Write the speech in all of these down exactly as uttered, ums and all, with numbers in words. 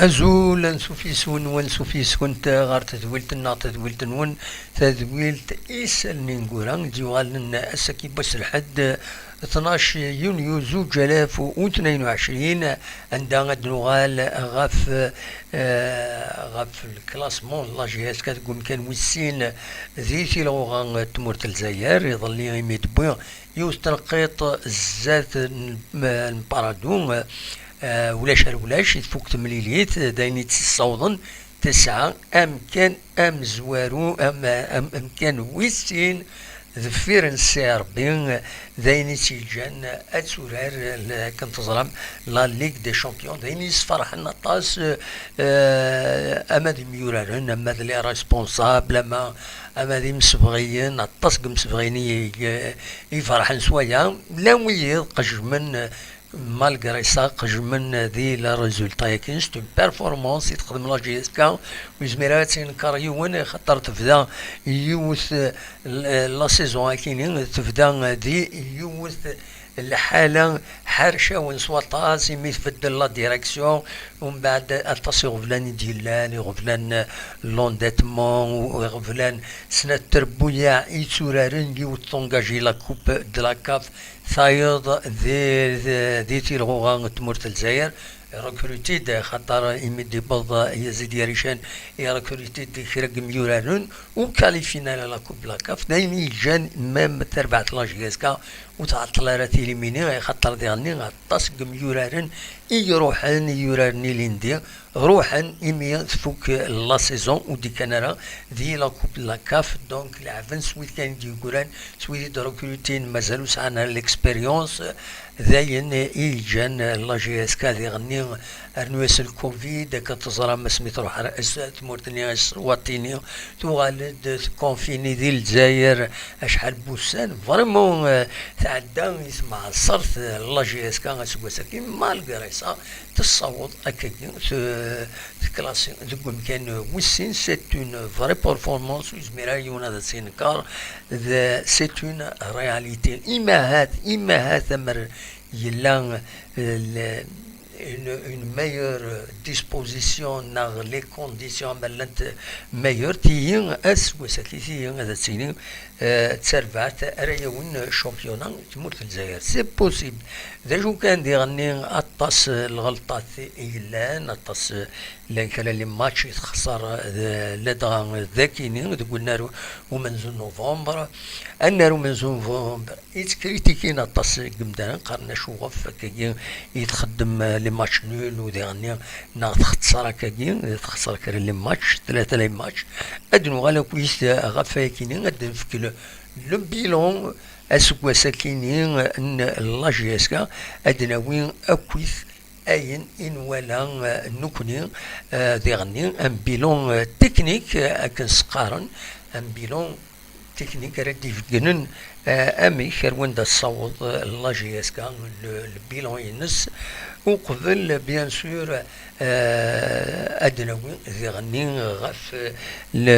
Azul, ansuf yes-wen, wansuf yes-went ɣer tedwilt-nneɣ, tadwilt-nwen, tadwilt Isallen Ineggura, i d-yuɣalen ass-agi n wass n lḥedd, tnac yunyu zuǧ alaf u tnayen u ɛecrin, anda ad d-nuɣal ɣef, eh, ɣef le classement n la J S K deg umkan wis sin di tilɣuɣa n tmurt n Lezzayer. Iḍelli imi d-wwi yiwet tneqqiṭ zdat n, n Paradou, eh, ulac ar ulac, i tfuk temlilit, d ayen i tt-yessawḍen tesɛa amkan amezwaru, am-, am-, amkan wis sin deffir n Ssi Ṛebbi, d ayen i tt-yeǧǧan ad turar, l-, akken teẓram, la Ligue des Champions, d ayen yesferḥen aṭas, eh, ama d imyuraren, ama d les responsables, ama, ama d imsebɣiyen, aṭas n yimsebɣiyen i, i, i iferḥen s waya, llan wiyiḍ qejmen, malgré ça, qejmen di le résultat-agi, c'est une performance i texdem la J S K, ur yezmir ara ad tt-yenker yiwen, axaṭer tebda yiwet, eh, la saison akini, tebda di yiwet lḥala ḥercawen s waṭas, imi tbeddel la direction, umbeɛd aṭas iɣeblan i d-yellan, iɣeblan l'endettement, iɣeblan snat trebbuyaɛ i tturaren yiwet tungaji la Coupe de la CAF, tayeḍ di, di, di tilɣuɣa n tmurt n Lezzayer, recruté-d, xaṭer imi d-yewweḍ Yazid Yarican, i recruté-d kra n yimyuraren, u qualifié-n à la Coupe de la CAF, d ayen i yeǧǧan même tarbaɛt n la J S K ur tɛeṭṭel ara tilimini, xaṭer diɣenni aṭas n yimyuraren i iruḥen, i yuraren ilindi, ruḥen imi tfuk la saison ur d-kkan ara di la Coupe de la CAF, donc leɛben s wid kan i d-yeggran, s wid i d-recrutin, mazal ur sɛan ara l'expérience, d ayen i yeǧǧan la J S K diɣenni, rnu-as le Covid, akken teẓram asmi truḥ ar as-, tmurt-nni Eswatini, tuɣal-d tkonfini di Lezzayer acḥal n wussan, vraiment, eh, tɛedda i temɛaṣert, eh, la J S K aseggas-agi, malgré ça, tessaweḍ akkagi, t-, tklasi deg umkan wis sin, c'est une vraie performance, ur yezmir ara yiwen ad tt-yenker, d, c'est une réalité. Imahat, imahat amer yella, eh, le-, une, une meilleure disposition neɣ les conditions amer llant meilleures, tiyi aseggas-agi, tiyi ad tili, eh, d tarbaɛt ara yawin championnat n tmurt n Lezzayer. C'est possible. D acu kan, diɣenni aṭas n lɣelṭat i yellan, aṭas, llan kra n les matchs i texṣer, eh, ladɣa d akini deg unnar umenzu n novembre. Annar umenzu n novembre, i ttkritikun aṭas n yimdanen, qqaren acuɣef akkagi i txeddem, eh, les matchs nuls u diɣenni neɣ txeṣṣer akkagi, txeṣṣer kra n les matchs, tlata les matchs. Ad nuɣal akkit ɣef wayakini, ad d-nefk le, le bilan aseggas akini n la J S K, ad d-nawi akkit ayen i nwala, eh, nekkni, eh, diɣenni, un bilan, eh, technique, eh, akken s-qqaren, un bilan technique ara d-ibeggnen, eh, amek ar wanda tessaweḍ, eh, la J S K, le, le bilan-ines, uqbel, bien sûr, eh, ad d-nawi diɣenni ɣef, eh, le,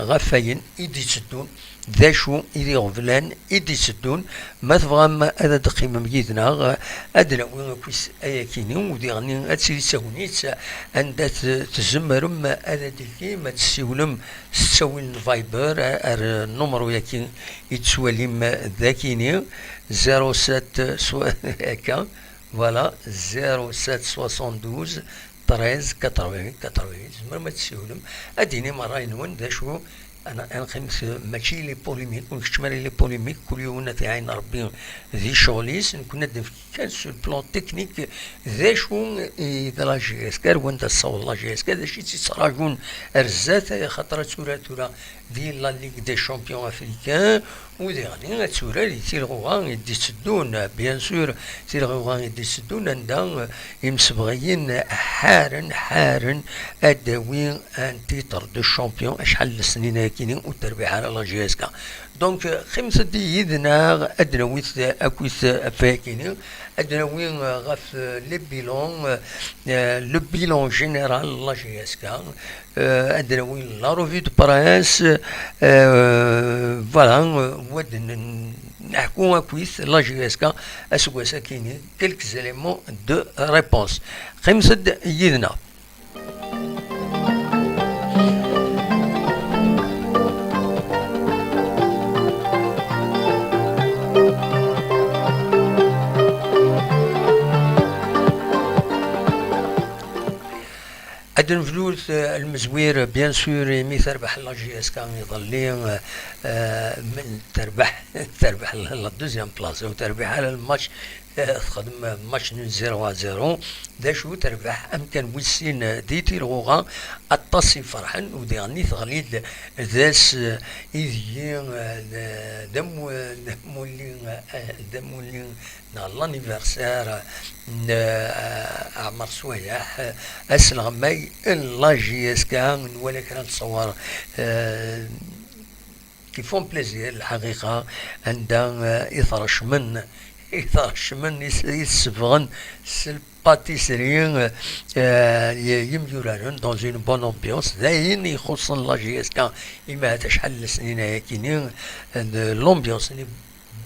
ɣef wayen i d-itteddun, d acu i d iɣeblan i d-itteddun. Ma tebɣam ad d-teqqimem yid-neɣ, ad d-nawi akkit ayakini, u diɣenni ad tili d tagnit anda t-, tzemrem ad d-tikim, ad tessiwlem s ttawil n Viber ar numru-yaki i tettwalim dakini, zéro sept, swa-, akka, voilà, zéro sept soixante-douze treize quatre-vingts quatre-vingts, tzemrem ad tessiwlem, ad d-tinim ṛṛay-nwen d acu. Ana, ad neqqimet mačči les polémiques, ur nkeččem ara les polémiques, kul yiwen ad t-iɛin Ṛebbi di ccɣel-is, nekkni ad d-nefk kan sur le plan technique d acu i d la J S K, ar wanda tessaweḍ la J S K, d acu i tt-ittraǧun ar zdat, axaṭer ad turar tura di la Ligue des Champions Africains, u diɣenni ad turar i tilɣuɣa i d-itteddun, bien sûr, tilɣuɣa i d-itteddun anda, eh, imsebɣiyen ḥaren, ḥaren ad d-tawi un titre de champion, acḥal n lesnin ayakini ur terbiḥ ara la J S K. Donc, eh, qqimet-d yid-neɣ, ad d-nawi akkit ɣef wayakini, ad d-nawi, eh, ɣef, eh, les bilans, eh, eh, le bilan général la J S K, eh, ad d-nawi la revue de presse, eh, voilà, eh, wa d-n-, neḥku akkit la J S K aseggas akini, quelques éléments de réponse. Qqimet-d yid-neɣ. Ad d-nebdut, eh, lmezwir, bien sûr, imi terbeḥ la J S K iḍelli, eh, eh, men-, terbeḥ, terbeḥ la, la deuxième place, ur terbiḥ ara le match, eh, texdem match nul zéro à zéro. D acu terbeḥ amkan wis sin, eh, di Tilɣuɣa, aṭas i ferḥen, u diɣen i teɣli-d d ass, eh, ideg, eh, d, d amu-, d amulli, eh, d amulli neɣ l'anniversaire n, eh, Ɛmer Swayeḥ, asleɣmay n la J S K, nwala kra n ṣṣwer, eh, qui font plaisir, lḥaqiqa, anda, eh, i tṛecmen, i tṛecmen, i s-, i t-sebɣen s lpatisri, eh, y-, yimyuraren dans une bonne ambiance. D ayen ixuṣṣen la J S K, imi ahat acḥal n lesnin ayakini, eh, de l'ambiance-nni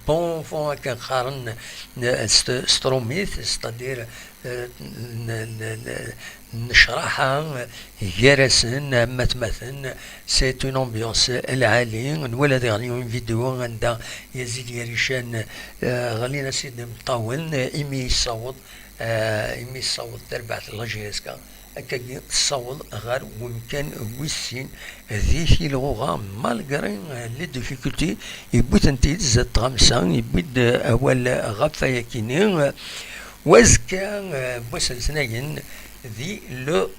bon fond akken qqaren, eh, s, s trumit, c'est-à-dire, eh, n, n, n, nnecraḥa gar-asen am atmaten, c'est une ambiance lɛali. Nwala diɣen yiwen vidéo anda Yazid Yarican, eh, ɣlin-as-id imeṭṭawen, eh, imi yessaweḍ, eh, imi yessaweḍ tarbaɛt n la J S K. Akkagi tessaweḍ ɣer wemkan wis sin di Tilɣuɣa, malgré, eh, les difficultés, yewwi-tent-id zdat tɣamsa, yewwi-d, eh, awal ɣef wayakini. Wazekka, eh, wass n letnayen, di le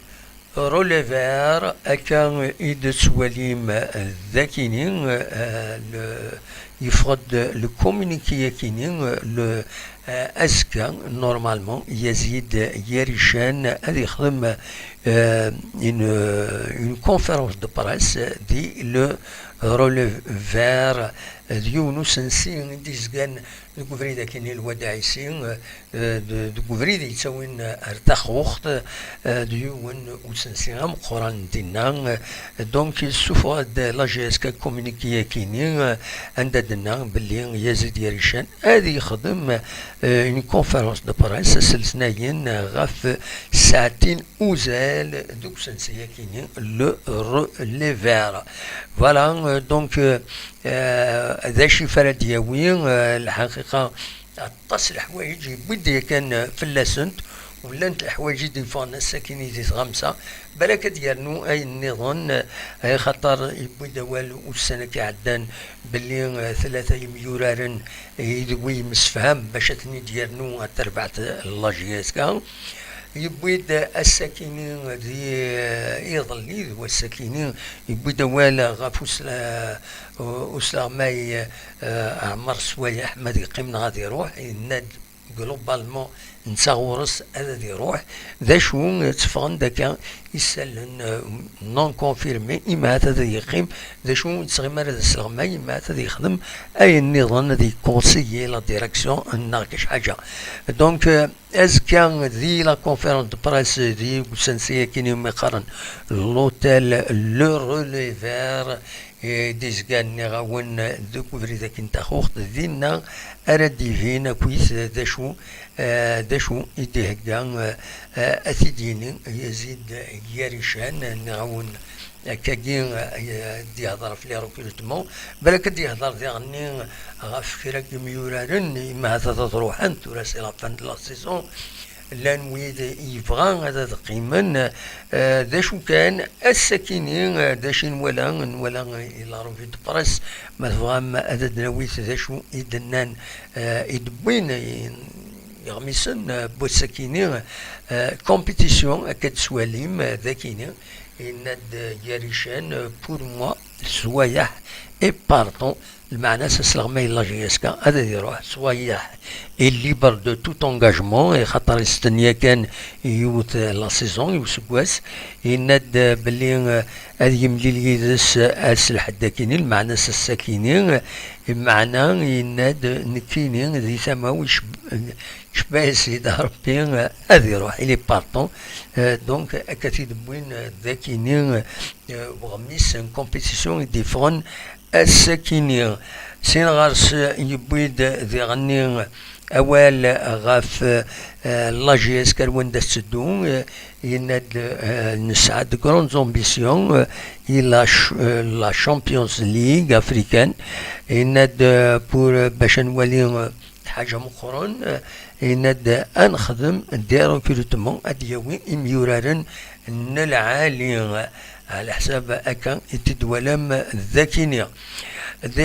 Releveur, akka i d-tettwalim, eh, dakini, eh, le, yeffeɣ-d le communiqué akini, eh, le, eh, azekka, normalement, Yazid Yarican ad yexdem, eh, une, une conférence de presse di le Releveur, d yiwen usensi i d-yezgan deg ubrid akini Lwad Ɛisi, eh, de-, deg ubrid yettawin ar Taxuxt, eh, d yiwen usensi ameqqran dinna. Donc, yessufeɣ-d la J S K communiqué akini, eh, anda d-tenna belli Yazid Yarican ad yexdem, eh, une conférence de presse ass n letnayen ɣef ssaɛtin uzal deg usensi akini, le Releveur. Voilà, eh, donc, eh, eh, d acu i ara d-yawi, eh, lḥaqiqa, aṭas n leḥwayeǧ yewwi-d yakan fell-asent, u llant leḥwayeǧ i d-yeffɣen ass-akini di tɣamsa, balak ad d-yernu ayen nniḍen, eh, axaṭer yewwi-d awal ussan-agi iɛeddan belli, eh, tlata yemyuraren, eh, yid-wi yemsefham bac ad ten-id-yernu ar terbaɛt n la J S K. Yewwi-d ass-akini di, eh, iḍelli d wass-akini, yewwi-d awal ɣef usla-, usleɣmay, eh, Ɛmer Swayeḥ, ma ad yeqqim neɣ ad iruḥ, yenna-d globalement netta ɣur-s ad, ad iruḥ. D acu, eh, tteffɣen-d akka isallen, eh, non confirmés, ima ahat ad yeqqim, d acu ur nettɣimi ara d asleɣmay, ima ahat ad yexdem ayen nniḍen, ad yekkonsiyi la direction neɣ kečč ḥaǧa. Donc, eh, azekka di la conférence de presse di usensi akini umi qqaren l'hôtel Le Releveur, eh, d-izgan nniɣ-awen deg ubrid akin Taxuxt, dinna ara d-ibin akkit d acu, eh, d acu i d-ihegga, eh, eh, ad t-id-yini Yazid Yarican, nniɣ-awen akkagi, eh, d-yehder ɣef les recrutements, balak ad d-yehder diɣenni ɣef kra n yimyuraren, ima ahat ad ruḥen, tura c'est la fin de la saison, llan wid yebɣa ad, ad qqimen, eh, d acu kan, ass-akini, eh, d acu i nwala, nwala, eh, la revue de presse, ma tebɣam ad d-nawi d acu i d-nnan, eh, i d-wwin, eh, iɣmisen, eh, n wass-akini, eh, compétition, akka d-twalim, eh, d akini, yenna-d, eh, Yarican, eh, pour moi, Swayeḥ est partant, lmeɛna-s asleɣmay n la J S K ad, ad iruḥ, Swayeḥ est libre de tout engagement, i xaṭer istenni yakan yiwet, eh, la saison, i useggas, yenna-d, eh, belli, eh, ad yemlil yid-s, eh, ass lḥedd akini, lmeɛna-s ass-akini, eh, lmeɛna yenna-d nekkini di tama-w icb-, icba-yas-id Rebbi, eh, ad iruḥ, il est partant. Eh, donc, akka t-id-wwin, eh, d akini, eh, uɣmis n compétition i d-yeffɣen ass-akini. Sin ɣer-s yewwi-d diɣenni Awal ɣef, eh, la J S K ar wanda tetteddu, eh, yenna-d, eh, nesɛa de grandes ambitions, eh, i la ch-, eh, la Champions League africaine, yenna-d, eh, pour, eh, bac ad nwali, eh, ḥaǧa meqqren, eh, yenna-d ad nexdem des recrutements, ad d-yawi imyuraren n lɛali, ɛla ḥsab akka i t-id-twalam d akini. D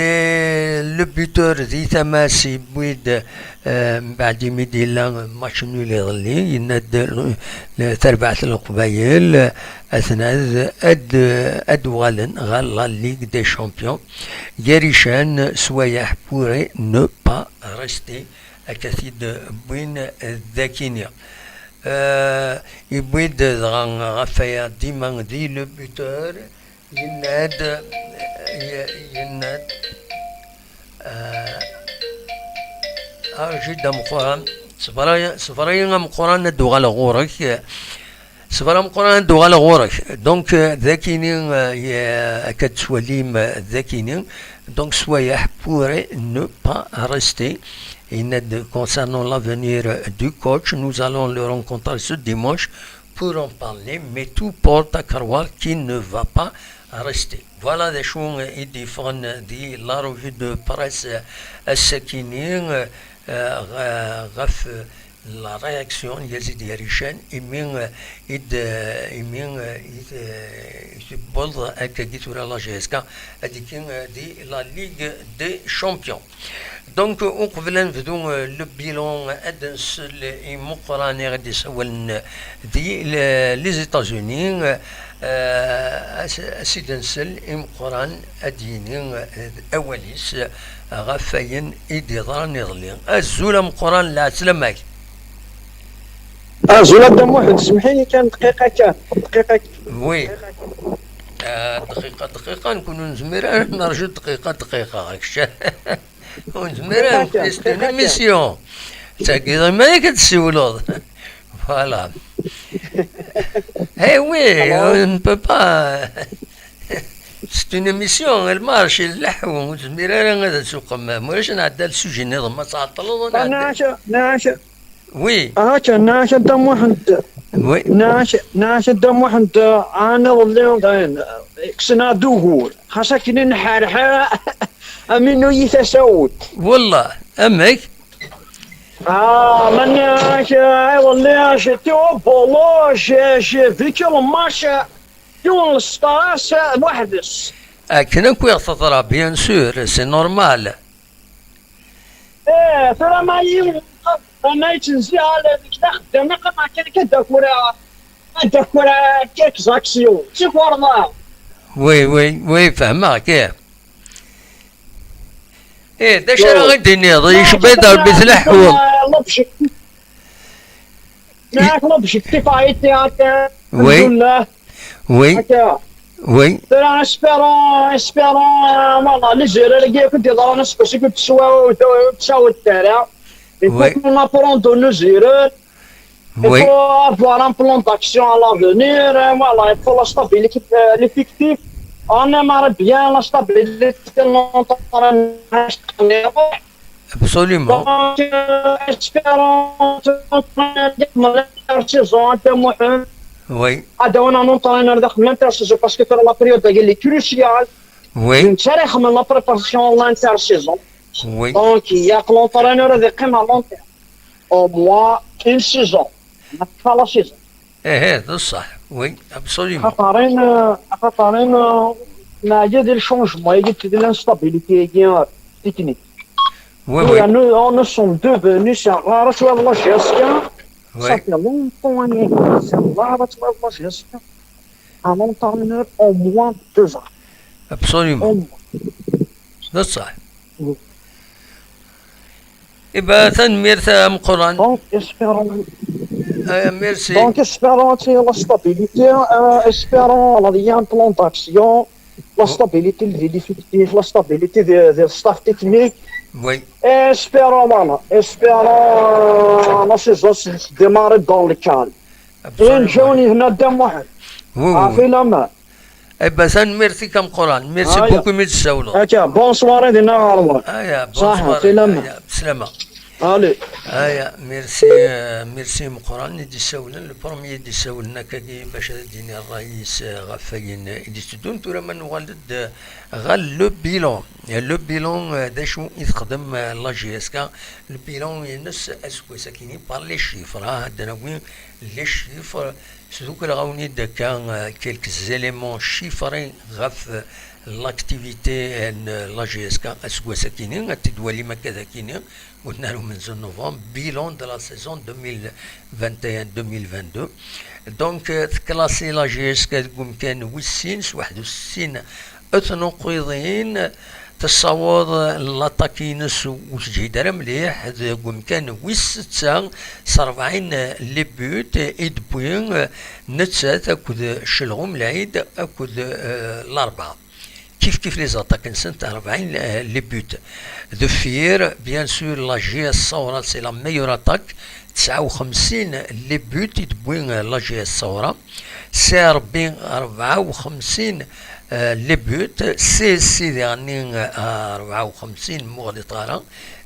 le buteur di tama-s yewwi-d, eh, mbeɛd imi d-yella match nul iḍelli, yenna-d, eh, tarbaɛt n Leqbayel, eh, atnad ad, ad uɣalen ɣer la Ligue des Champions. Garican, Swayeḥ pourrait ne pas rester, akka t-id-wwin d akini. Eh, yewwi-d dɣa ɣef waya dima di le buteur, yenna-d, eh, yenna-d, eh, arju-d ameqqran, ṣber-, ṣber-iyi ameqqran ad d-uɣaleɣ ɣur-k, ṣber ameqqran ad d-uɣaleɣ ɣur-k. Donc, eh, d akini, eh, ye-, akka d-tettwalim, eh, d akini. Donc, Swayeḥ pourrait ne pas rester. Yenna-d, concernant l'avenir du coach, nous allons le rencontrer ce dimanche pour en parler, mais tout porte à croire qu'il ne va pas rester. Voilà d acu i d-yeffɣen di la revue de presse ass-akini, eh, ɣ-, ɣef la réaction n Yazid Yarican, imi, eh, i d-, eh, imi, eh, i d-, eh, i tewweḍ akkagi tura la J S K ad d-tekki, eh, di la Ligue des Champions. Donc, uqbel ad nebdu, eh, le bilan, ad nsel i Muqran i ɣ-d-isawlen di le-, les États-Unis, eh, as-, as-id nsel i Muqran ad d-yini, eh, awal-is, eh, ɣef wayen i d-yeḍran iḍelli. Azul a Muqran, lɛeslama-k. Azul a Dda Muḥend, semmeḥ-iyi kan dqiqa kan, dqiqa kan. Oui. Ah, dqiqa, dqiqa, nekni ur nezmir ara nerju dqiqa, dqiqa, kečč. Ur nezmir ara, c'est une émission. Tagi, ma yak ad tessiwleḍ. Voilà. Eh oui, on ne peut pas. C'est une émission, elle marche, ileḥḥu, ur nezmir ara ad tsuqem. Ma ulac, nɛedda ar sujet nniḍen, ma tɛeṭṭleḍ, ad nɛedda. Nɛac, nɛac. Oui. Akka, nɛac a Dda Muḥend. Oui. Nɛac, nɛac a Dda Muḥend, ɛni iḍelli, dayen, kksen-aɣ-d ugur. Xas akken i nḥerḥer, am innu-yi tasawut. Wallah, amek? Ah, ma nniɣ-ak, iḍelli, j'étais au boulot, j'ai, j'ai vécu le match, yiwen le stress, weḥd-s. Akken akk i ɣ-teḍra, bien sûr, c'est normal. Eh, tura ma yiwen, ma yettnzi ala deg d axeddam, iqqim akka, akka, dakura, dakura, quelques actions, d tikerḍa. Oui, oui, oui, fehmeɣ-k, eh. Eh, d acu ara ɣ-d-tiniḍ? Yecba-d Rebbi tleḥḥuḍ. L'objectif. Nɛak l'objectif a été atteint. Oui. Alhamdulillah. Oui. Akka. Oui. Tura, espérons, espérons, euh, voilà, les erreurs-agi akk i d-yeḍran aseggas-agi ur tteswa-, ur tteswa-, ur tteswa-, ur ttara. Il faut qu'on apprend de nos erreurs. Il faut avoir un plan d'action à l'avenir. Euh, voilà, il faut la stabilité, euh, l'effectif. On aimerait bien la stabilité de l'entraîneur. Absolument. Donc, euh, espérons que l'entraîneur gagne l'intersaison, Mohamed. Oui. Ad d-awin un entraîneur daxel l'intersaison, parce que la période-agi elle est cruciale. Oui. Netta ara ixedmen la préparation de l'intersaison. Oui. Donc, il y a que l'entraîneur ad yeqqim à long terme. Au moins une saison. Naqfa la saison. Eh, eh, d ṣṣeḥ. Oui, absolument. Axaṭer in, axaṭer in, neɛya di le changement-agi, di l'instabilité-agi, euh, technique. Oui, oui. Nous, nous sommes devenus, c'est rare, tu vois, la J S K. Oui. Ça fait longtemps, hein, c'est rare, tu vois, la J S K. Un entraîneur au moins deux ans. Absolument. Au moins. D ṣṣeḥ. Oui. Eh ben, tanemmirt a Meqqran. Donc, espérons. Eh, merci. Donc, espérons la stabilité, euh, espérons, voilà, il y a un plan d'action, la stabilité, l'effectif, la stabilité des, des staff techniques. Oui. Et espérons, voilà, espérons, euh, la saison se démarre dans le calme. Absolument. Et Johnny, هنا دم واحد. Oui, oui, oui. عافية الأمان. Eh ben, tanemmirt-ik a Meqqran. Merci beaucoup imi d-tsawleḍ. Akka, bonsoir, dinna ɣer ɣur-k. Aya, bonsoir. Aya, bslama. Allez. Aya, merci, euh, merci meqqran i d-issawlen, le premier i d-issawlen akkagi bac ad d-yini ṛṛay-is, euh, ɣef wayen i d-itteddun. Tura ma nuɣal-d, euh, ɣer le bilan. Le bilan, euh, d acu i texdem, euh, la J S K? Le bilan-ines aseggas-agi par les chiffres, ah, ad d-nawi les chiffres. Sdukreɣ-awen-id akka, euh, quelques éléments chiffrés ɣef, euh, l'activité n la J S K aseggas-agi, ad t-id-twalim akka d akini, ur nara umenzu n novembre, bilan de la saison deux mille vingt et un deux mille vingt-deux. Donc, euh, teklasi la J S K deg umkan wis sin s waḥed u settin tnuqiḍin, tessaweḍ l'attaque-ines ur teǧhid ara mliḥ deg umkan wis setta s rebɛin les buts i d-tewwi, euh, nettat akked Celɣum Lɛid akked, euh, Larebɛa. Kif kif les attaques-nsent, rebɛin, euh, les buts. Deffir, bien sûr, la J S Saoura, c'est la meilleure attaque. Tesɛa u xemsin les buts i d-tewwi, euh, la J S Saoura. C'est Rebbi rebɛa u xemsin, euh, les buts. C'est Sidi Ɛni, euh, rebɛa u xemsin, muɣlit ara.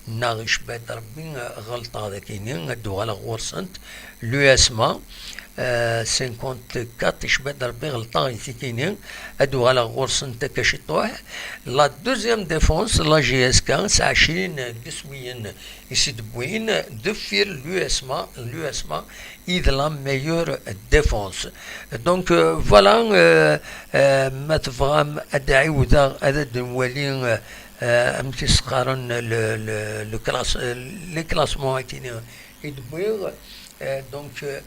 Neɣ icba-d Rebbi, euh, ɣelṭeɣ dagini, ad d-uɣaleɣ ɣur-sent. L'U S M A, euh, cinquante-quatre, icba-d Rebbi ɣelṭeɣ i tikini, ad d-uɣaleɣ ɣur-sent akka ciṭuḥ. La deuxième défense, la J S K, tesɛa ɛecrin n yiswiyen i s-id-wwin, deffir l'U S M A, l'U S M A i d la meilleure défense. Donc, euh, voilà, euh, euh, ma tebɣam ad d-ɛiwdeɣ ad d-nwali, euh, euh, amek i s-qqaren le, le, le classe, euh, les classements akini i d-wwiɣ. Euh, donc, euh,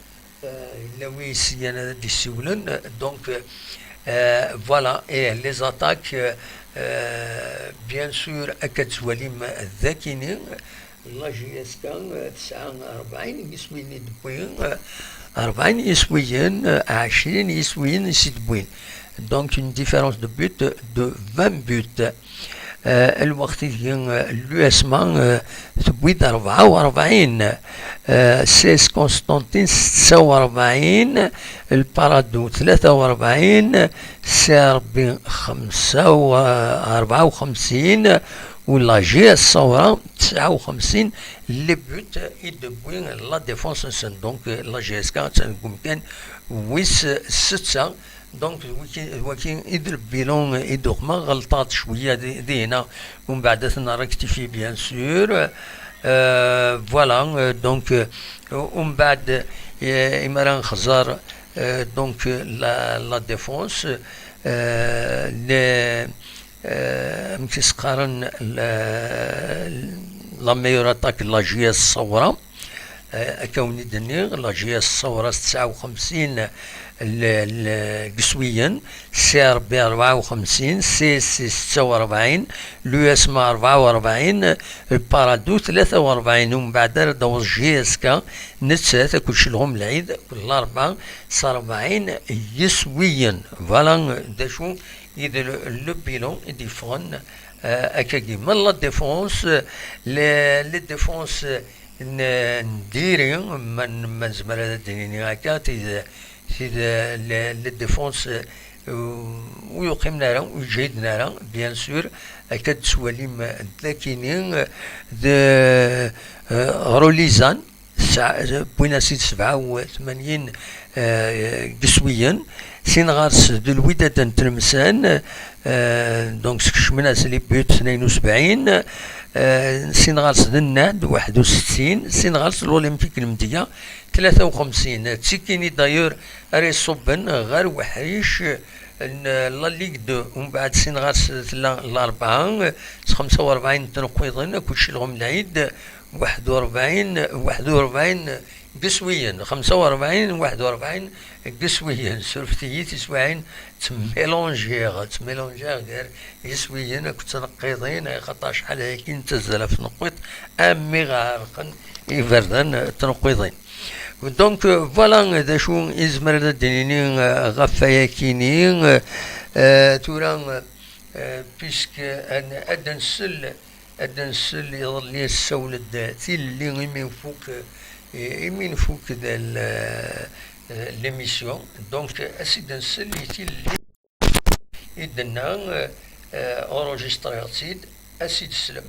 euh, yella wi yesyan ad d-issiwlen. Donc, euh, voilà, et les attaques, euh, euh, bien sûr, akka d-twalim d akini. La J S K, euh, tesɛa rebɛin n yiswiyen i d-tewwi, euh, rebɛin n yiswiyen, euh, ɛecrin n yiswiyen i s-id-wwin. Donc, une différence de but de vingt buts. Euh, lweqt ideg, euh, l'U S M A, euh, tewwi-d rebɛa u rebɛin, euh, C S Constantine setta u rebɛin, le Paradou tlata u rebɛin, C R B xemsa u, euh, rebɛa u xemsin, u la J S Saoura tesɛa u xemsin les buts i d-tewwi la défense-nsen. Donc, euh, la J S K attan deg umkan wis setta. Donc, d waki, d waki i d le bilan i d-uqmeɣ, ɣelṭeɣ-d cwiya di, dina, umbeɛd ad ten-rectifier, bien sûr. Euh, voilà, euh, donc, euh, umbeɛd, euh, imi ara nxeẓẓer, euh, donc, euh, la, la défense, euh, les, euh, amek i s-qqaren, la, la meilleure attaque, la J S Saoura. Euh, akka wen-id-nniɣ, la J S Saoura tesɛa u xemsin l-, l-, n yiswiyen, C R B rebɛa u xemsin, C S C setta u rebɛin, l'U S M A rebɛa u rebɛin, le Paradou tlata u rebɛin, umbeɛd ara d-taweḍ J S K, nettat akked Celɣum Lɛid, akked Larebɛa s rebɛin n yiswiyen. Voilà d acu i d le, le bilan i d-yeffɣen, euh, akkagi. Ma la défense, les, les défenses n, n diri, ma, ma nezmer ad d-nini akka, tid, tid, les, les défenses, euh, ur yuqimen ara, ur ǧhiden ara, bien sûr, akka d-tettwalim d akini, de, euh, ɣer Ulizan, tesɛa, wwin-as-id sebɛa u tmanyin, euh, n yiswiyen, sin ɣer-s d Lwidad n Tlemsan, euh, donc skecmen-as les buts tnayen u sebɛin, euh, sin ɣer-s d Nnad waḥed u settin, sin ɣer-s L'Olympique Lmedya tlata u xemsin. D tikini d'ailleurs ara iṣubben ɣer weḥric n la Ligue deux. Umbeɛd sin ɣer-s tella Larebɛa s xemsa u rebɛin n tneqqiḍin akked Celɣum Lɛid waḥed u rebɛin, waḥed u rebɛin n yiswiyen, xemsa u rebɛin, waḥed u rebɛin n yiswiyen. Surfet-iyi tiswiɛin, ttmilunjiɣ, ttmilunjiɣ gar yiswiyen akked tneqqiḍin, axaṭer acḥal ayagi nettazzal ɣef tneqqiḍt, am mi ɣ-ɛerqen iberdan n tneqqiḍin. Donc, euh, voilà d acu i nezmer ad d-nini, euh, ɣef wayakini, euh, euh, tura, euh, puisque ad, ad nsel, ad nsel iḍelli, tessawel-d tilelli imi nfuk, euh, imi nfuk d l-, euh, l'émission. Donc, ad s-id-nsel i tilelli i d-tenna, euh, euh, enregistriɣ-tt-id, ad s-id-teslem.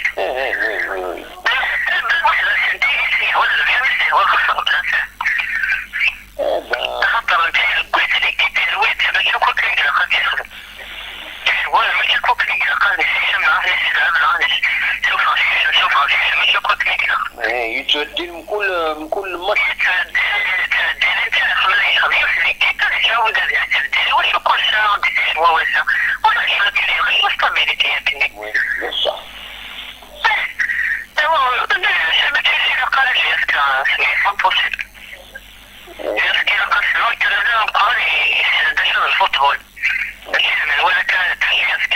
Eh, eh, oui, oui, oui. Axaṭer netta yewwi-d-nni-d talwit, mačči akk akken i ilaq ad yexdem. Wa, mačči akk akken i ilaq ad nessekcem, neɣ ad nesselɛeb, neɣ ad nes-, sufeɣ sekcem, sufeɣ sekcem, mačči akk akken i ilaq. Eh, yettbeddil mkul, mkul match. Yettbeddil, yettbeddil, netta ixdem ad yexdem yiwet n l'équipe, ad yettɛawed ad yettbeddil. Iwacu kul ssaɛa ad d-yeswa wass-a? Ur yeɛjib ad d-yeswa stabilité akken-nni. Oui, c'est ça. Eh, eh, mačči s ilaq ara J S K, c'est impossible. J S K ilaq ad s-nɛudd tirada ameqqran i, i, d acu d lfutbol. Mačči d menwala kan d J S K.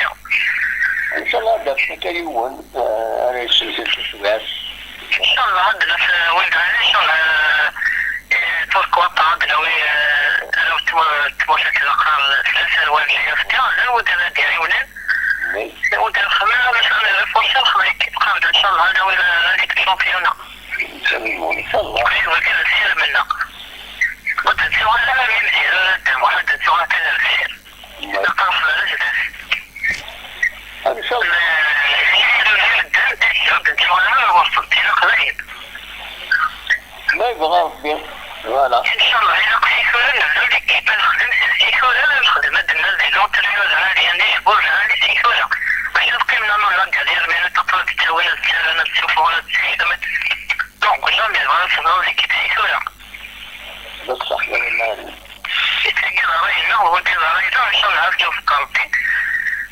Inchallah, ad d-afeɣ akka yiwen, eh, ara yesselken taswiɛt. Inchallah, ad d-naf, eh, win d-, inchallah, eh, eh, pourquoi pas, ad d-nawi, eh, arraw n tmu-, tmurt akken qqaren tlata n war J S K, llan wid ara d-iɛiwnen. Ur d-nxemmem ara, maca ad nrenforsi lxedma-agi, tqabel, inchallah, ad nawi la Ligue des Champions. Inchallah. Qrib kan ad sirem-nneɣ. Ur d-nettuɣ ara, même si d Dda Muḥ, ur d-nettuɣ ara kan ar deffir. Naqerreb ar zdat. Inchallah. Ur d-nettuɣ ara, ur d-nettuɣ ara, ur d-nettuɣ ara. Ma yebɣa Rebbi, voilà. Inchallah, ilaq si tura nebdu l'équipe, ad nexdem si tura, ad nexdem, ad d-nal di l'entraîneur lɛali, ad necbu lɛali si tura. Maca teqqim la même la galère, mais ad teṭṭef, ad tettawin, ad ttarran, ad ttsufuɣen, ad tseḥḥiḍen. Donc, jamais bɣan ad tebnuḍ l'équipe si tura. Bṣeḥ, lɛali. Tagi d ṛṛay-nneɣ, wagi d ṛṛay-nneɣ, inchallah, ad k-iwefeq Rebbi.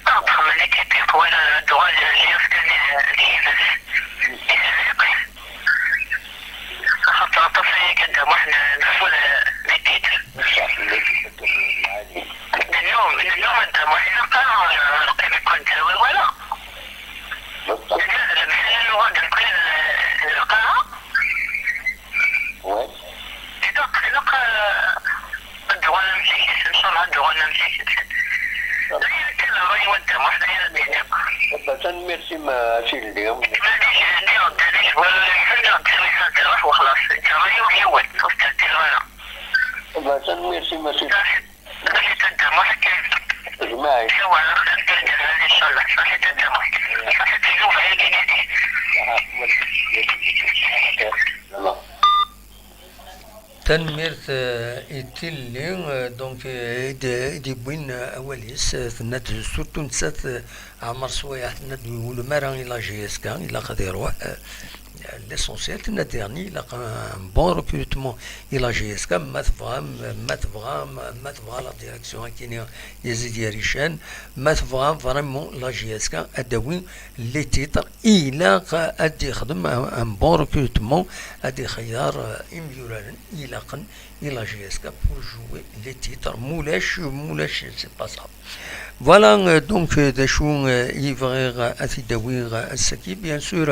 Ad nexdem l'équipe yeqwan, ad d-tuɣal jusqu'à d, d, d, d, Axaṭer aṭas aya kan d amuḥ n, n, n, n titre. Nennum, nennum a Dda Muḥ, ilaq ara neqqim kan ur nettawi wara. Nella d lemḥala nuɣal-d neqqim d lqaɛa. Ilaq, ilaq, eh, ad d-uɣalen am zik-nsen, inchallah ad d-uɣalen am zik-nsen. D aya kan ṛṛay n Dda Muḥ, d aya ara d-iniɣ. Tanemmirt-im a Sidi. Maɛlic, ɛeddi, ɛeddi, wala lḥaǧa, ɛeddi, ad d-ruḥ wexlaṣ. Ǧǧan yiwen yiwen, ur ttɛeṭṭileɣ ara. Tanemmirt-im a Sidi. Saḥit a Dda Muḥ, akken. Jmaɛ. Ssawaleɣ, ad d-ǧǧan inchallah. Saḥit a Dda Muḥ. Saḥit a Dda Muḥ. Tanemmirt, eh, i Tilli, eh, donc, eh, i d-, i d-yewwin, eh, awal-is, eh, tenna-d surtout nettat, eh, Ɛmer Swayeɛ, tenna-d ur yewwulem ara i la J S K, ilaq ad iruḥ, eh, l'essentiel, tenna-d daɣen ilaq un bon recrutement i la J S K, ma tebɣam, ma tebɣam, ma tebɣa la direction akini Yazid Yarican, ma tebɣa vraiment la J S K ad d-tawi les titres, ilaq ad d-yexdem un, un bon recrutement, ad d-ixeyyer, euh, imyuraren ilaqen i la J S K pour jouer les titres. Mulac, mulac, c'est pas ça. Voilà, euh, donc, euh, d acu, euh, i bɣiɣ ad t-id-awiɣ, euh, ass-agi. Bien sûr,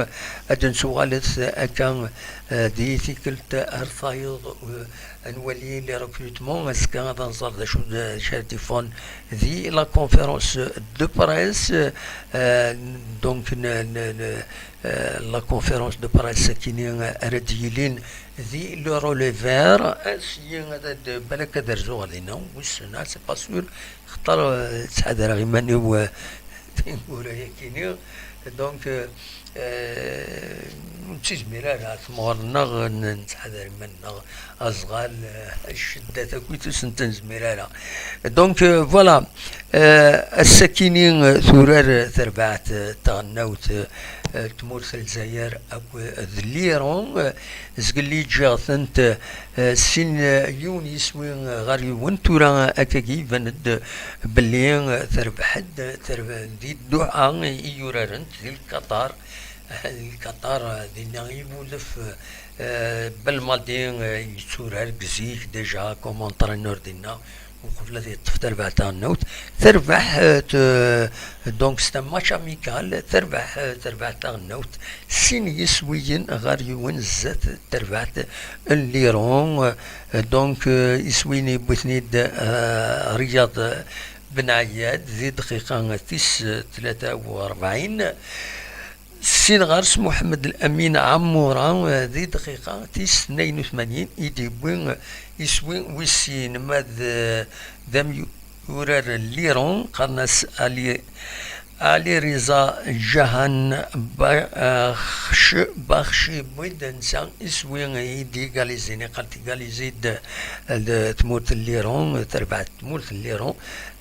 ad d-nettuɣalet akka, euh, di tikkelt ar tayeḍ, euh, ad nwali les recrutements, azekka ad nẓer d acu d, d acu ara d-iffɣen di la conférence de presse, euh, donc n, n, n, euh, la conférence de presse akini ara d-yilin di le relais vert, ass-yi ad, balak ad rzuɣ dinna, wissen, ah, c'est pas sûr, xaṭer, euh, ttḥadareɣ iman-iw, euh, tineggura-yakini. Donc, euh, euh, ur nettizmir ara, tmuɣer-nneɣ, n-, nettḥadar iman-nneɣ, aẓɣal, euh, cceddat akk ur sent-nezmir ara. Donc, euh, voilà. Euh, ass-akini, euh, turar, euh, terbaɛt, euh, taɣelnawt, euh, euh, tmurt n Lezzayer akk, euh, d l'Iran, euh, zgelli ǧǧiɣ-tent, euh, sin, euh, yiwen yiswi, euh, ɣer yiwen. Tura, euh, akkagi iban-d, euh, belli, euh, terbeḥ-d, euh, terbe-, di Dduḥa i urarent, di Lkaṭar. Lkaṭar, eh, dinna i Wulef, eh, Belmadi, eh, yetturar deg zik, déjà, comme entraîneur dinna, uqbel ad yeṭṭef tarbaɛt taɣelnawt. Terbeḥ, eh, t-, donc, c'est un match amical, terbeḥ, eh, tarbaɛt taɣelnawt, sin yiswiyen ɣer yiwen zdat terbaɛt n l'Iran. Eh, donc, eh, iswiyen yewwi-ten-id, eh, Riyad Ben Ayad, di dqiqa tis tlata u rebɛin. Sin ɣer-s Muḥemmed Lamin Ɛemmura, eh, di dqiqa tis tnayen u tmanyin i d-yewwi, eh, iswi wis sin, ma d, eh, d amyurar n l'Iran, qqaren-as Ali, Ali Riza Jahan Ba-, eh, Xc-, Baxci, wid nsa iswi i d-yegalizin, iqqar-d tegalizi-d, eh, d tmurt n l'Iran, terbeɛt tmurt n l'Iran,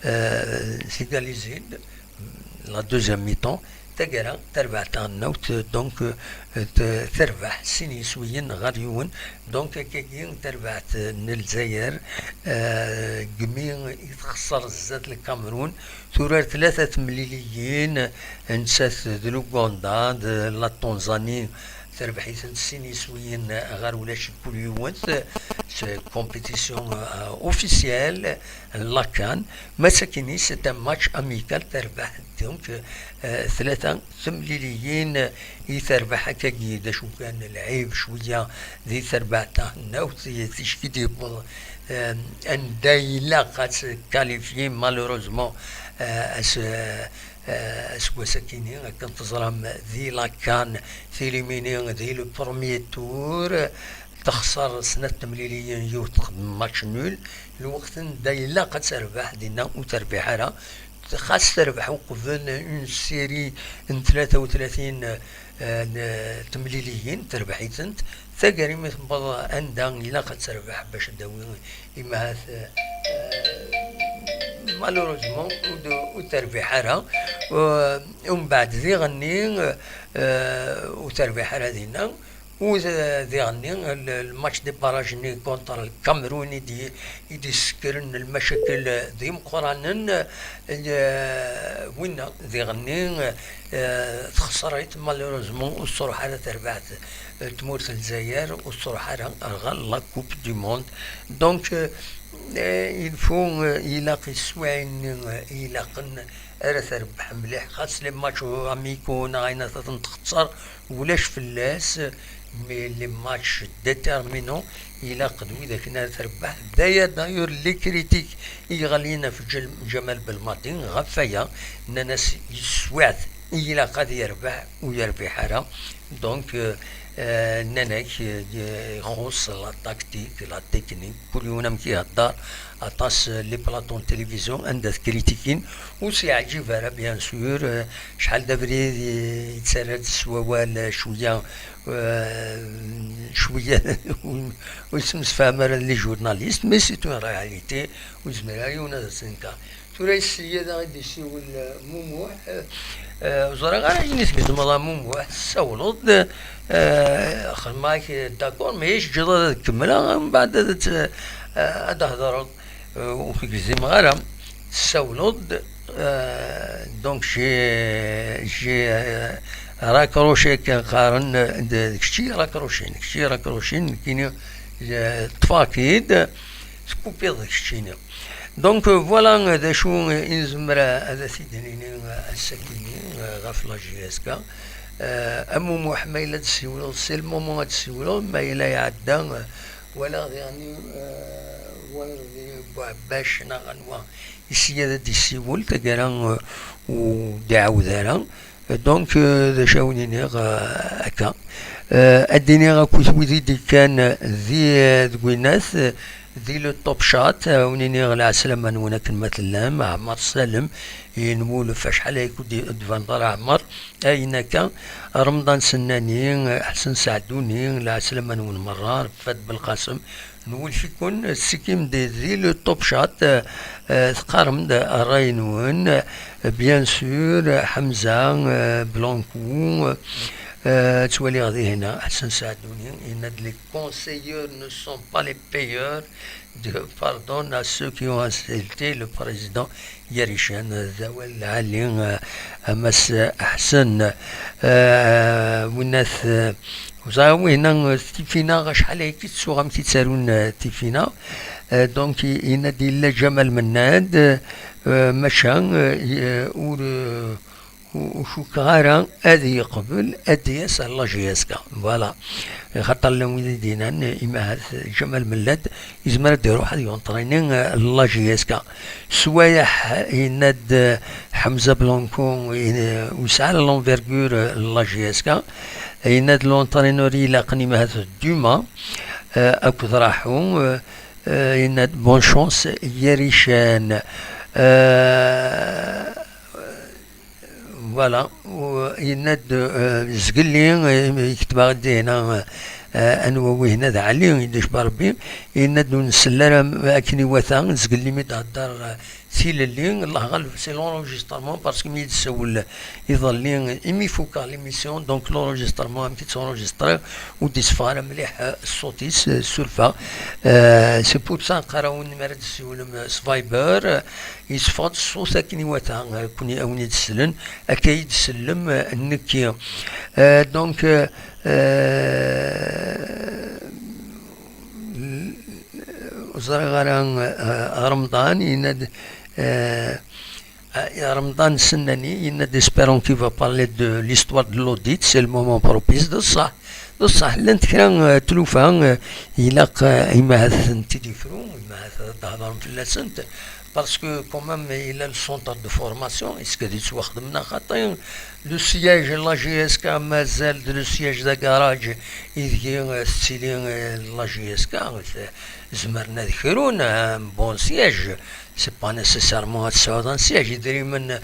eh, tegalizi-d. La deuxième mi-temps, taggara, tarbaɛt taɣelnawt, donc, euh, t-, terbeḥ sin yiswiyen ɣer yiwen, donc, akkagi, tarbaɛt, euh, n Lezzayer, euh, deg mi i txeṣṣer zdat Lkamerun, turar tlata temliliyin, nettat d Luganda, d la Tanzanie, terbeḥ-itent sin yiswiyen ɣer ulac i kul yiwet, c'est compétition, euh, officielle, la CAN, ma d akken-is, c'est un match amical, terbeḥ, donc, euh, tlata temliliyin i terbeḥ akkagi, d acu kan lɛib cwiya di terbaɛt taɣelnawt, ticki d-yewweḍ, euh, anda ilaq ad tkalifyi, malheureusement, euh, as-, euh, Eh, aseggas-akini, akken teẓram, di la CAN, tili-mini di le premier tour, texṣer snat temliliyin, yiwet txeddem match nul. Lweqt anda ilaq ad terbeḥ, dinna ur terbiḥ ara. Xas terbeḥ uqbel une série n tlata u tlatin, eh, n temliliyin, terbeḥ-itent. Taggara mi tewweḍ anda ilaq ad terbeḥ bac ad d-tawi, imahat, eh, malheureusement, ur d-, ur terbiḥ ara. Eh, umbeɛd diɣenni, eh, ur terbiḥ ara dinna. U d-, diɣenni, le, le match des barrages-nni contre le Cameroun i d-, i d-isekkren lmacakel d imeqqranen, eh, winna diɣenni, eh, texṣer-it, malheureusement, ur s-truḥ ara terbaɛt, eh, tmurt n Lezzayer, ur s-truḥ ara ɣer la Coupe du Monde. Donc, eh, il faut, eh, ilaq iswiɛin-nni, eh, ilaqen ara terbeḥ mliḥ, xas les matchs amicaux neɣ ayen ad ten-texṣer, ulac fell-as, mais les matchs déterminants, ilaq d widak ara terbeḥ. D'ailleurs, d'ailleurs, les critiques i yeɣlin ɣef Ǧal-, Ǧamal Belmadi, ɣef waya, nnan-as yeswiɛt, ilaq ad yerbeḥ, ur yerbiḥ ara. Donc, euh, euh, nnan-ak, euh, ixuṣ la tactique, la technique, kul yiwen amek ihedder, aṭas, euh, les plateaux n télévision anda tkritikin, ur s-yeɛǧib ara, bien sûr, euh, acḥal d abrid i, yettarra-d s wawal, euh, cwiya, euh, cwiya ur yettemsefham ara les journalistes, mais c'est une réalité, ur yezmir ara yiwen ad as-tenker. Tura yessi-ya da i d-yessiwel, eh, Mumuḥ, eh, eh, ur ẓriɣ ara ayen i tgezmeḍ a Mumuḥ, tessawleḍ-d, eh, xedmeɣ-ak d'accord, mais teǧǧiḍ ad kemmleɣ, mbeɛd ad t-, eh, ad d-hedreḍ, eh, ur k-gzimeɣ ara, tessawleḍ-d, eh, donc j'ai, j'ai, eh, raccroché akken qqaren, d, d kečč i raccrochén, d kečč i raccrochén, nekkini, eh, ṭṭfeɣ-k-id, tekkupiḍ d keččini. Donc, euh, voilà, euh, d acu, euh, i nezmer, euh, ad t-id-nini, euh, ass-agi-nni, euh, ɣef la J S K. Euh, a Mumuḥ, ma yella d-tessiwleḍ, c'est le moment ad tessiwleḍ, ma yella iɛedda, euh, walaɣ diɣenni, euh, wayeḍ di Buɛebbac neɣ anwa, yessi ad d-yessiwel, taggara, euh, ur d-iɛawed ara. Donc, euh, d acu awen-iniɣ, euh, akka. Euh, ad d-iniɣ akkit wid i d-ikkan di, euh, deg winnat, euh, di le Top Chat, euh, awen-iniɣ lɛeslama-nwen akken ma tellam, Ɛmer Salem, yenwulef acḥal ay kud d-tbaneḍ ara Ɛmer, ayen akka, Remḍan Sennani, Ḥsen Saɛduni, lɛeslama-nwen merra, Fad Belqasem, nwulef-iken, ttekkim-d di le Top Chat, euh, euh, teqqarem-d ṛṛay-nwen, euh, bien sûr, Ḥemza, euh, Blanco, euh, ttwaliɣ dihin, Ḥsen Saɛduni, yenna-d les conseillers ne sont pas les payeurs, de, pardon à ceux qui ont insulté le président Yarican, euh, d awal lɛali, euh, a Mass Ḥsen, euh, winnat, euh, Ẓriɣ winna, euh, Tifina, acḥal ayagi ttuɣ amek i ttarun, euh, Tifina. Euh, donc, i-, yenna-d yella Ǧamal Mennad, euh, maca, euh, i-, euh, ur, euh, ur, ur cukkeɣ ara ad yeqbel ad d-yas ar la J S K. Voilà. Xaṭer llan wid i d-yennan, euh, imahat Ǧamal Mennad, yezmer ad iruḥ ad yunṭrini, euh, la J S K. Swayeḥ, yenna-d, euh, Ḥemza Blanco, euh, ur yesɛi ara l'envergure, euh, la J S K. Yenna-d l'entraîneur ilaqen imahat Duma, euh, akked Raḥu, euh, euh, yenna-d bonne chance Yarican. Euh, Voilà, u-, yenna-d, euh, zgelli, euh, ketbeɣ-d hina, euh, anwa wihna d Ɛli, i d-icba Rebbi, yenna-d ur nsell ara akken iwata, zgelli mi d-thedder, euh, tilelli, Allah ɣaleb, c'est l'enregistrement, parce que mi d-tsawel iḍelli, imi fukeɣ l'émission, donc l'enregistrement, amek i tt-enregistré, ur d-iṣfa ara mliḥ, euh, ṣṣut-is, euh, surfa. Euh, c'est pour ça, qqareɣ-awen, mi ara d-tessiwlem, euh, s Viber, euh, Yesseffeɣ-d ṣṣut akken iwata, eh, kuni a win i d-sellen, akka i d-sellem, eh, nekki. Eh, donc, eh, eh, ur ẓriɣ ara, eh, Remḍan yenna-d, eh, eh, Remḍan Sennani yenna-d, espérons qu'il va parler de l'histoire de l'audit, c'est le moment propice. D ṣṣeḥ, d ṣṣeḥ, llant kra, eh, tlufa, eh, ilaq, eh, imahat ad tent-id-ifru, imahat ad d-hedren fell-asent. Parce que quand même il a le centre de formation, est-ce que d-yettwaxdem neɣ xaṭi? Le siège n la J S K mazal d le siège d agaraj ideg tettili la J S K. Zemren ad krun un bon siège. C'est pas nécessairement ad tesɛuḍ un siège. Idrimen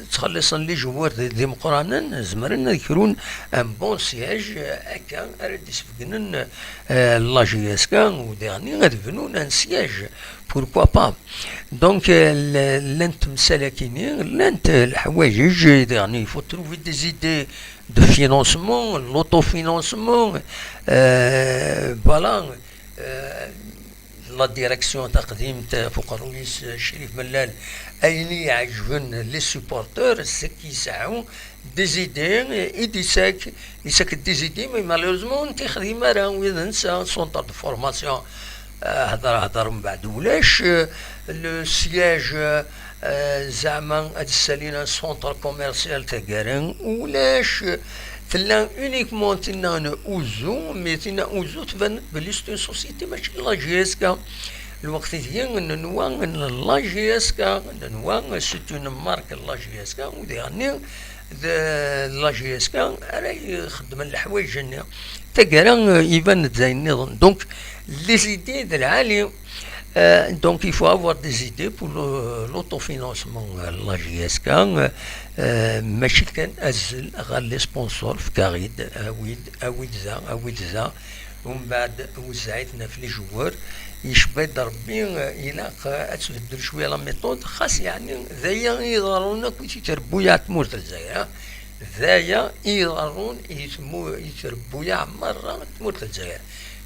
ttxelliṣen les joueurs d imeqqranen, zemren ad krun un bon siège, akka ara d-isbeggnen la J S K, u diɣen ad bnun un siège. Pourquoi pas? Donc llant temsal akini, llant leḥwayeǧ, diɣen il faut trouver des idées de financement, l'autofinancement. Voilà. La direction taqdimt ɣef uqerruy-is Crif Mellal, ayen i iɛeǧben les supporteurs, c'est que yesɛu des idées i d-issak, issak des idées, mais malheureusement ur t-ixdim ara. Wid nsa centre de formation, hder hder, mbeɛd ulac. Le siège, zeɛma ad ssalin un centre commercial taggara, ulac. Tella uniquement tinna n Uzu, mais tinna Uzu tban belli c'est une société, mačči n la J S K. Lweqt ideg nenwa n la J S K, nenwa c'est une marque n la J S K, u diɣenni d la J S K ara ixeddmen leḥwayeǧ-nni. Taggara iban-d d ayen nniḍen. Donc les idées d lɛali. Donc il faut avoir des idées pour l'autofinancement n la J S K. Mačči kan azzel ɣer les sponsors, fkaɣ-id, awi-d, awi-d da, awi-d da. Umbeɛd wezzeɛ-iten ɣef les joueurs. Yecba-d Rebbi, ilaq ad tbeddel cwiya la méthode, xas yeɛni d aya i iḍerrun akk i trebbuyaɛ n tmurt n Lezzayer. D aya i iḍerrun i trebbuyaɛ merra n tmurt n Lezzayer.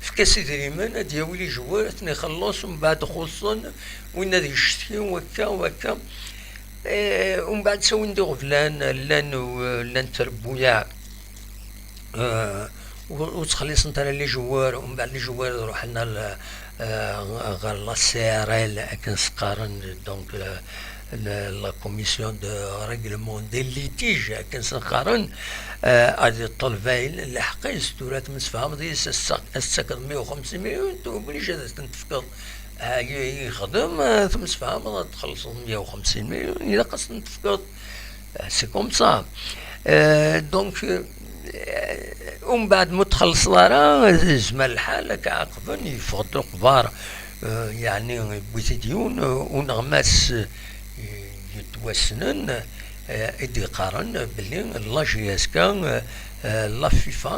Efk-as idrimen, ad d-yawi les joueurs, ad ten-ixelleṣ, umbeɛd xuṣṣen, winna ad yecetki, wakka, wakka. Umbeɛd ttawin-d iɣeblan, llan, llan trebbuyaɛ. Ur ttxelliṣent ara les joueurs, umbeɛd les joueurs ruḥen ɣer la C R L akken s-qqaren, donc la commission de règlement des litiges akken s-qqaren. Ad iṭṭelb ayen lḥeqq-is. Tura temsefhameḍ yis-s, ad s-takeḍ meyya u xemsin milyun, t'es obligé ad as-ten-tefkeḍ. Yexdem, temsefhameḍ ad txellṣeḍ meyya u xemsin milyun, ilaq ad s-ten-tefkeḍ. C'est comme ça. Donc umbeɛd ma txellṣeḍ ara, yezmer lḥal ad k-ɛaqben, yeffeɣ-d uxbar, yeɛni yewwi-t-id yiwen uneɣmas yettwassnen, i d-yeqqaren belli la J S K, la FIFA,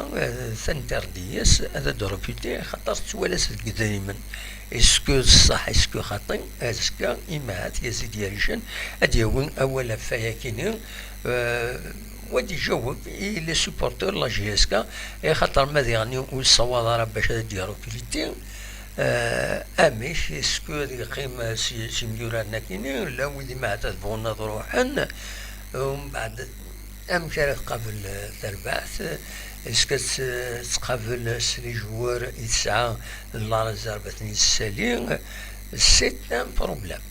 tinterdit-as ad ad-recruter, xaṭer tettwala-t deg idrimen. Est-ce que d ṣṣeḥ, est-ce que xaṭi? Azekka, imahat, Yazid Yarican ad d-yawi awal ɣef wayakini, u ad d-ijaweb i les supporteurs n la J S K, axaṭer ma diɣen ur yessawaḍ ara bac ad d-irukriti, amek, est-ce que ad yeqqim s yimyuraren akini, llan wid imahat ad bɣun ad ruḥen, umbeɛd amek ara tqabel tarbaɛt? Est-ce que ad tettqabel s les joueurs i tesɛa la réserve ad ten-yessali? C'est un problème.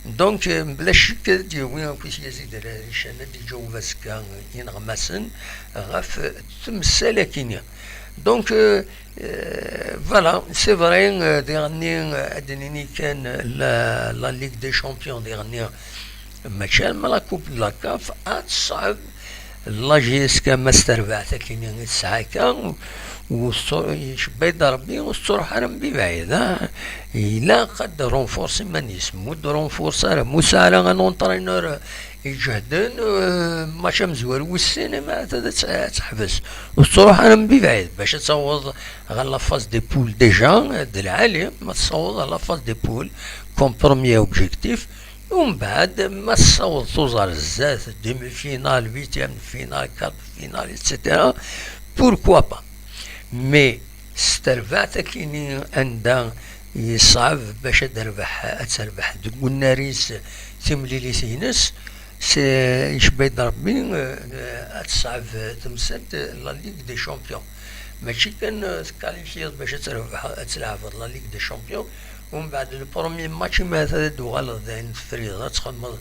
Donc mebla ccek ad d-yawi akkit Yazid Yarican ad d-iǧaweb azekka ineɣmasen ɣef temsal akini. Donc voilà, c'est vrai, diɣenni ad d-nini kan la Ligue des Champions diɣenni mačči am la Coupe de la CAF, ad teṣɛeb. La J S K ma s terbaɛt akini i tesɛa akka, icebba-d Rebbi, ur tettruḥ ara mebɛid. Ilaq ad d-renforce iman-is. Ma ur d-renforce ara, ma ur tesɛi ara un entraîneur iǧehden, match amezwaru wis sin, imahat ad teḥbes. Ur tettruḥ ara mebɛid bac ad taweḍ ɣer la phase des poules déjà d lɛali. Ma tessaweḍ ɣer la phase des poules comme premier objectif, umbeɛd ma tessaweḍ tuẓar zdat, demi-finale, huitième de finale, quart de finale, et cetera, pourquoi pas? Mais s terbaɛt akini anda yeṣɛeb bac ad terbeḥ, ad terbeḥ deg unnar-is timlilit-ines, icebba-d Rebbi ad teṣɛeb temsalt la Ligue des Champions. Mačči kan tekkalifyiḍ bac ad terbeḥ, ad tleɛbeḍ la Ligue des Champions, umbeɛd le premier match imahat ad d-tuɣaleḍ d ayen tefriḍ, ad txedmeḍ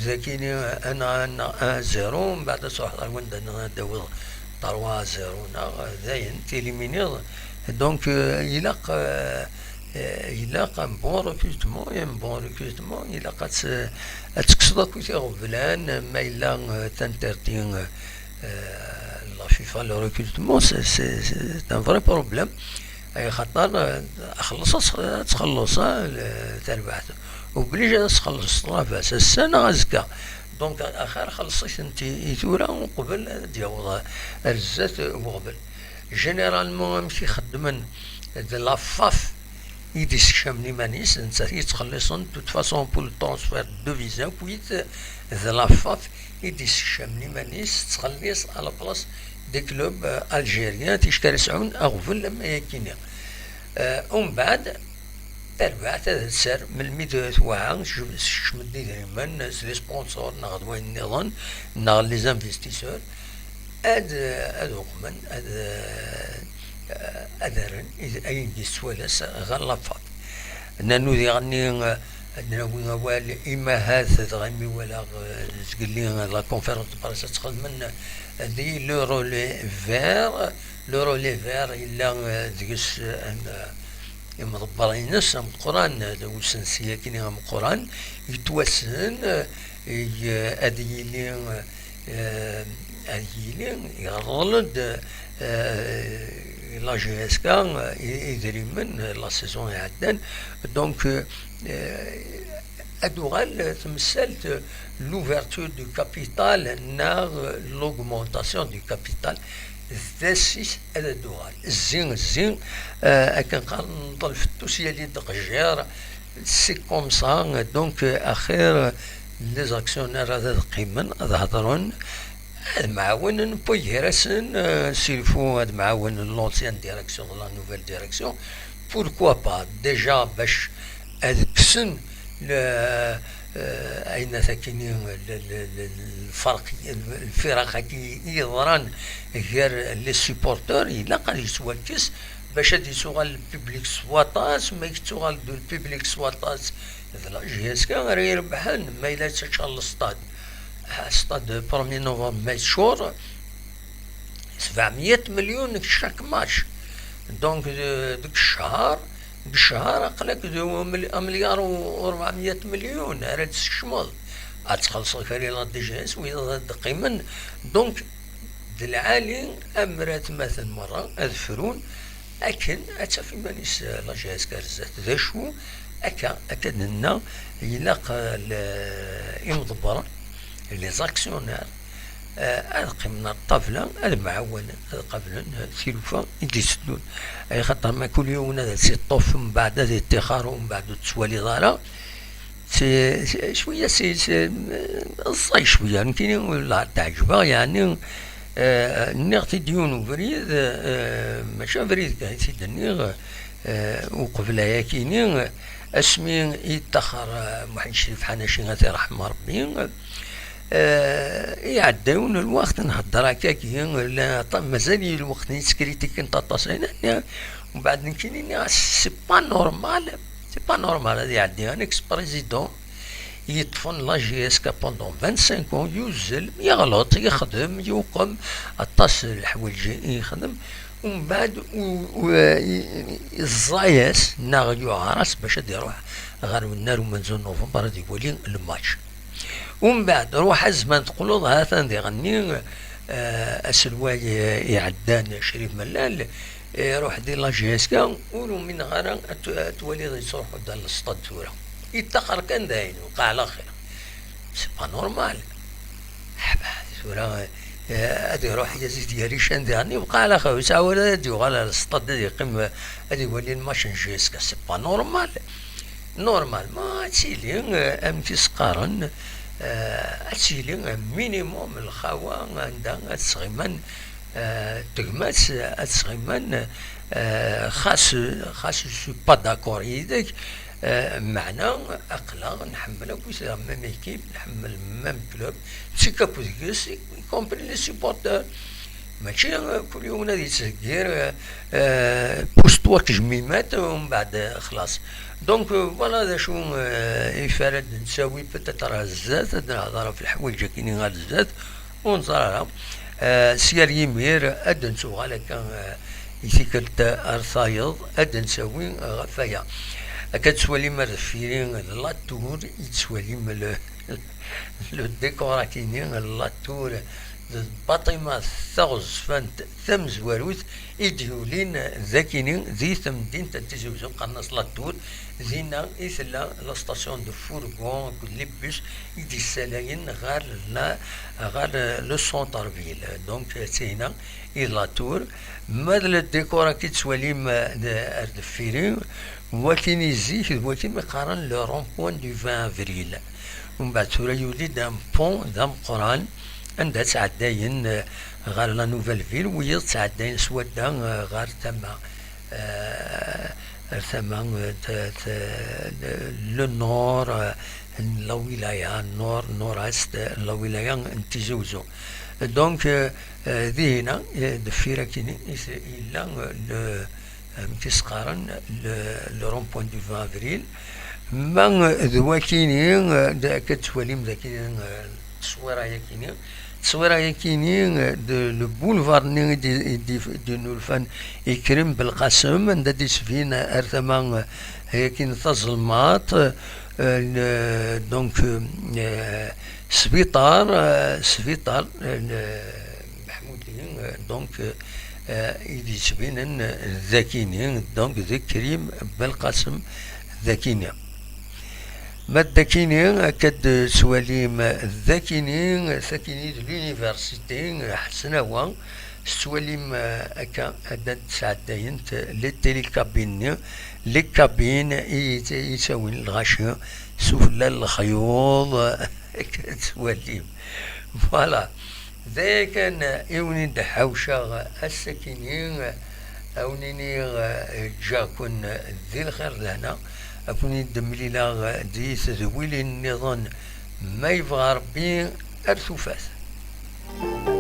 dagini un à un, un zéro, umbeɛd ad truḥeḍ ar wanda nniḍen ad d-tawiḍ trois à zéro, neɣ dayen tiliminiḍ. Donc ilaq, Eh, ilaq un bon recrutement, et un bon recrutement, ilaq ad tt-, ad tekkseḍ akk tiɣeblan, ma yella, eh, t'interdis, eh, la FIFA le recrutement, c'est, c'est, c'est un vrai problème. Ay xaṭer, eh, xelleṣ ad tx-, ad txelleṣ, ah, le-, tarbaɛt. Obligé ad txelleṣ ṭṭrabas, ass-a neɣ azekka. Donc, axir xelleṣ-itent i, i tura, uqbel ad d-yaweḍ ar zdat uɣbel. Généralement, amek i xeddmen d la faf i d-issekcamen iman-is, nettat i yettxelliṣen, de toute façon, pour le transfert de visa, puis d la faf i d-issekcamen iman-is, tettxelliṣ à la place des clubs, euh, algériens, ticki ara sɛun aɣbel am ayakini. Euh, umbeɛd, tarbaɛt ad tser, melmi d-, twaɛa, sekcem-d idrimen s les sponsors, neɣ d wayen nniḍen, neɣ les investisseurs, ad, ad uqmen, ad, ad rren id-, ayen d-yettwalas ɣer la faf. Nanu diɣenni, ad d-nawi awal, imahat, dɣa imi walaɣ, eh, zgelli, la conférence de presse ad tt-xedmen, eh, di le relais vert. Le relais vert yella, eh, deg-s, eh, an-, eh, imḍebber-ines ameqqran, eh, d usensi akini ameqqran, yettwassen, eh, ig-, ad yili, eh, ad yili, yerḍel-d, eh, la G S K, eh, i-, idrimen, eh, la saison iɛeddan. Donc, eh, ad uɣal tmessalt, eh, l'ouverture du capital neɣ l'augmentation du capital. D assis ad d-uɣal. Zzi, zzi, eh, akken qqaren, nḍel fettus yali-d qejjir. C'est comme ça, donc, eh, axir, les actionnaires ad, ad qqimen, ad hedren, ad mɛawnen, puis gar-asen, eh, s'il faut, ad mɛawnen l'ancienne direction, la nouvelle direction. Pourquoi pas? Déjà, bac ad kksen le, eh, ayen akini, le, le, le, lferq, lfiraq-agi i yeḍran gar les supporters, ilaq ad yettwakkes bac ad yettuɣal le public s waṭas, ma yettuɣal-d le public s waṭas, d la G S K ara irebḥen, ma yella yettaččar le stade. Ah, stade premier novembre ma yeččur, sebɛemya melyun deg chaque match. Donc, de-, deg cchar, deg cchar, aql-ak d amel-, amelyar u rebɛemya melyun ara d-teskecmeḍ. Ad txellṣeḍ kra la D G S, wiyaḍ ad d-qqimen. Donc, d lɛali ammer atmaten merra ad frun akken ad taf iman-is, eh, la G S K ar zdat. D acu akka, akka d-nenna, ilaq, eh, le-, imḍebbren, les actionnaires, eh, ad qqimen ar ṭṭabla, ad mɛawanen, ad qablen, eh, tilufa i d-iteddun. Ay xaṭer ma kul yiwen ad as-iṭṭef, mbeɛd ad iṭṭixer, mbeɛd ur t-twaliḍ ara. C'est, c'est, cwiya, c'est, c'est, eh, ẓẓay cwiya. Nekkini la teɛǧbeɣ, yeɛni, eh, nniɣ-t-id yiwen ubrid, eh, mačči abrid kan i t-id-nniɣ, eh, uqbel ayakini, asmi i yeṭṭaxer, eh, Muḥend Crif Ḥanaci, ad t-iṛḥem Ṛebbi, eh, iɛedda yiwen lweqt nhedder akkagi, la, aṭa-, mazal-iyi lweqt i yettkritikent aṭas, ayna, mbeɛd nekkini nniɣ-as, c'est pas normal, c'est pas normal ad iɛeddi un ex-président yeṭṭfen la G S K pendant vingt-cinq ans, yuzzel, yeɣleḍ, yexdem, yuqem aṭas n leḥwayeǧ i yexdem, umbeɛd u-, u-, i-, i-, ẓẓay-as neɣ yuɛer-as bac ad iruḥ ɣer unnar umenzu n November ad iwali lmatch. Umbeɛd, ruḥ azman teqqleḍ, ha-t-an diɣenni, eh, aselway, eh, iɛeddan Crif Mellal, eh, iruḥ di la G S K, ur umineɣ ara ad t-, ad twaliḍ yettruḥu-d ar lestad tura. Yeṭṭaxer kan dayen, wqeɛ laxir. C'est pas normal. Ḥbas, tura, eh, ad iruḥ Yazid Yarican diɣenni, wqeɛ laxir, ur yesɛi wara ad yuɣal ar lestad ad yeqqim, eh, ad iwali lmatch n G S K. C'est pas normal. Normalement, ad tili, eh, amek i s-qqaren, eh, ad tili un minimum lxawa anda ad sɣiman, eh, tegmat, ad sɣiman, eh, xas, xas je suis pas d'accord yid-k, eh, meɛna aql-aɣ nḥemmel akk la même équipe, nḥemmel même club, ttekk akk deg-s, y compris les supporters. Mačči, eh, kul yiwen ad yettdeggir, eh, eh, pousse-toi que je m'y mette, umbeɛd, eh, xlaṣ. Donc, eh, voilà d acu, eh, i f-, ara d-nsawi peut-être ar zdat, ad nehder ɣef leḥwayeǧ akini ar zdat, ur neẓri ara. Eh, s yal yimir ad d-nettuɣal akka, eh, I tikkelt ar tayeḍ ad d-nsawi ɣef waya. Akka d-tettwalim ar deffir-i d la tour, i d-tettwalim le, le décor akini, la tour d lbaṭima taɣezzfant tamezwarut i d-yulin d akini di temdint n Tizi Uzzu, qqaren-as la tour. Dinna i tella la station de fourgon akked les bus i d-yessalayen ɣer la, ɣer le centre-ville. Donc, d tinna i d la tour. Ma d le décor akka i d-tettwalim, eh, d-, ar deffir-i, wakin i zik d wakin mi qqaren le rond-point du vingt avril. Umbeɛd tura yuli-d un pont d ameqqran anda ttɛeddayen, eh, ɣer la Nouvelle Ville, wiyaḍ ttɛeddayen s wadda, eh, ɣer tama, eh, ar tama, eh, t-, t-, le nord, eh, n la wilaya, nord, nord-est n la wilaya n Tizi Uzzu. Donc, eh, eh, dihina, eh, deffir akini, is-, yella, eh, le, amek i s-qqaren, le, le rond-point du vingt avril. Ma, eh, d wakini, eh, d-, akka d-tettwalim d akini, eh, tteswira-yakini. Tteswira-yakini, eh, d-, le boulevard-nni i d-, i d-, i d-innulfan Ikrim Belqasem, anda d-isbin ar tama, eh, yakin tazelmaḍt, eh, le, donc, eh, sbiṭar, eh, sbiṭar, eh, le, Meḥmudi, eh, donc, eh, i d-yettbinen d akini, donc d Ikrim Belqasem d akini. Ma d akini, akka d-tettwalim d akini, d akini d l'université Ḥesnawa, tettwalim, eh, akka ad d-sɛeddayent les télécabines-nni, les cabines i, i yettawin lɣaci sufella n lexyuḍ, akka d-tettwalim. Voilà. D aya kan i wen-d-ḥawceɣ ass-akini, a wen-iniɣ, eh, ǧǧiɣ-ken di lxir d lehna, a ken-id-mlileɣ di tedwilin nniḍen, ma yebɣa Rebbi, ar tufat.